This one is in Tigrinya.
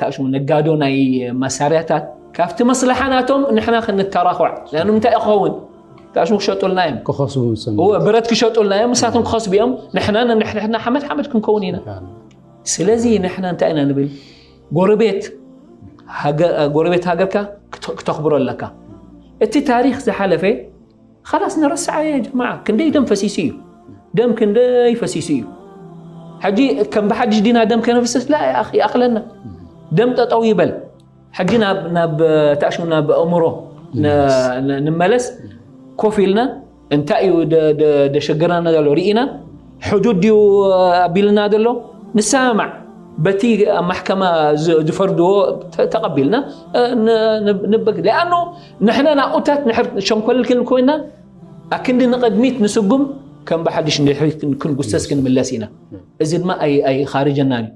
ታሽሙ ነጋዶ ናይ መሳርያታት ካብቲ መስለሓ ናቶም ንሕና ክንተራኾዕ። ለኣኑ እንታይ ክኸውን? ታሽሙ ክሸጡልና እዮም። ክኸስቡ ምሰም እወ፣ ብረት ክሸጡልና እዮም፣ ንሳቶም ክኸስቡ እዮም። ንሕና ንሕና ሓመድ ሓመድ ክንከውን ኢና። ስለዚ ንሕና እንታይ ኢና ንብል? ጎረቤት ሃገ- ጎረቤት ሃገርካ ክተ- ክተኽብሮ ኣለካ። እቲ ታሪክ ዝሓለፈ ኸላስ ንረስዓ ጀማዓ። ክንደይ ደም ፈሲሱ እዩ፣ ደም ክንደይ ፈሲሱ እዩ። ሕጂ ከም ብሓድሽ ዲና ደም ከነፍስስ ላ ይኣኽ- ይኣኽለና። ደም ጠጠው ይበል። ሕጂ ናብ ናብ ታሽሙ ናብ ኣእምሮ ን- ን- ንመለስ። ኮፍ ኢልና እንታይ እዩ ደ- ደ- ደሸገረና ዘሎ ርኢና፣ ሕዱድ ድዩ ኣቢልና ዘሎ ንሰማማዕ። በቲ ኣብ ማሕከማ ዝ- ዝፈርድዎ ተ- ተቐቢልና እ፣ ን- ን- ንበግ ሊኣኖ ንሕና ናብኡታት ንሕር ሸንኮልል ክንብል ኮይና ኣክንዲ ንቕድሚት ንስጉም ከም ብሓድሽ ንድሕሪት ክን- ክንጉሰስ ክንምለስ ኢና። እዚ ድማ ኣይ- ኣይኻርጀናን እዩ።